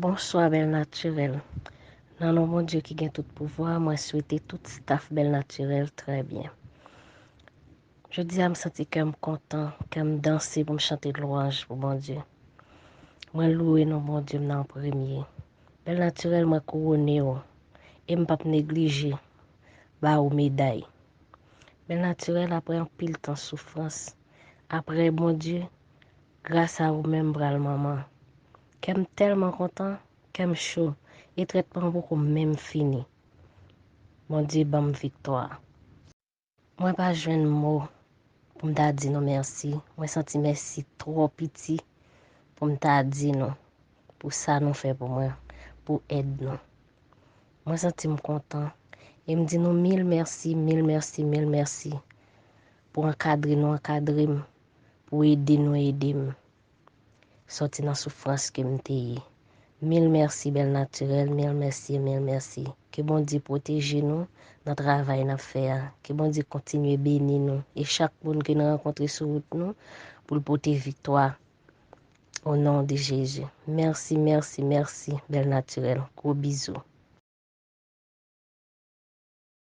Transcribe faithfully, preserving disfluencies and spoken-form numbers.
Bonswa, Bèl Natirèl. Nan non Bondye ki gen tout pouvwa, mwen swete tout staf Bèl Natirèl trè byen. Jodi a, m santi kè m kontan, kè m danse pou m chante lwanj pou Bondye. Mwen louwe non Bondye m nan premye. Bèl Natirèl, mwen kouwone w, e m p ap neglije ba ou meday. Bèl Natirèl, apre anpil tan soufrans, apre Bondye, gras a ou menm m pral manman. Kè m tèlman kontan, kè m cho, e trètman an poko menm fini. Bondye ban m viktwa. Mwen pa jwenn mo pou m ta di nou mèsi. Mwen santi mèsi twò piti pou m ta di nou, pou sa nou fè pou mwen, pou èd nou. Mwen santi m kontan. E m di nou mil mèsi, mil mèsi, mil mèsi pou ankadre nou ankadre m, pou ede nou ede m sòti nan soufrans ke m te ye. Mil mèsi, Bèl Natirèl, mil mèsi, mil mèsi. Ke Bondye pwoteje nou nan travay n ap fè a. Ke Bondye kontinye beni nou e chak moun ke n rankontre sou wout nou, pou l pote viktwa. O non de Jezi. Mèsi, mèsi, mèsi, Bèl Natirèl. Gwo bizou.